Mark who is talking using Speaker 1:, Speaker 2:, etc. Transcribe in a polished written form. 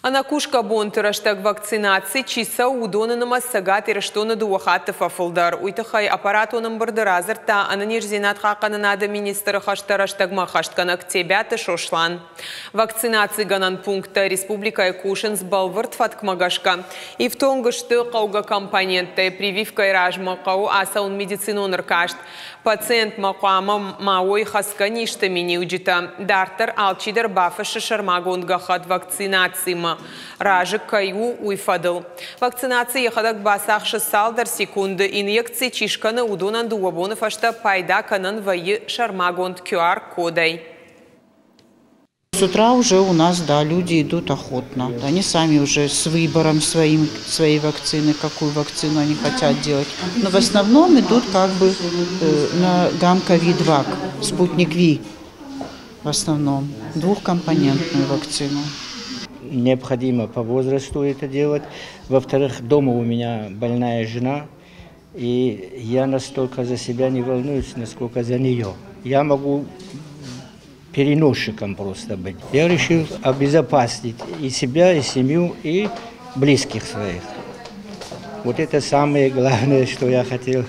Speaker 1: Ӕнӕкусгӕ бонты рӕстӕг вакцинаци чи цӕуы, уыдоны нымӕц Цӕгат Ирыстоны дыууӕ хатты фӕфылдӕр. Уый тыххӕй аппаратон ӕмбырды радзырдта ӕнӕниздзинад хъахъхъӕнынады министры хӕстӕ рӕстӕгмӕ ӕххӕстгӕнӕг Тебиаты Сослан. Вакцинацигӕнӕн пункттӕ республикӕйы кусынц бӕлвырд фӕткмӕ гӕсгӕ. Ифтонг сты хъӕугӕ компоненттӕй. Прививкӕйы размӕ хъӕуы ацӕуын медицинон ӕркаст. Пациентмӕ хъуамӕ ма уой хӕцгӕ низты миниуджытӕ. Дарддӕр алчидӕр бафыссы сӕрмагонд гӕххӕтт вакцинацимӕ разы кӕй у, уый фӕдыл. Вакцинаци йӕхӕдӕг бацахсы цалдӕр секунды. Инъекци чи скӕны, уыдонӕн дыууӕ боны фӕстӕ пайда кӕнӕн вӕййы сӕрмагонд QR-кодӕй.
Speaker 2: С утра уже у нас, да, люди идут охотно. Они сами уже с выбором своим, своей вакцины, какую вакцину они хотят делать. Но в основном идут как бы на Гам-Ковид-Вак, Спутник Ви в основном, двухкомпонентную вакцину.
Speaker 3: Необходимо по возрасту это делать. Во-вторых, дома у меня больная жена, и я настолько за себя не волнуюсь, насколько за нее. Я могу переносчиком просто быть. Я решил обезопасить и себя, и семью, и близких своих. Вот это самое главное, что я хотел.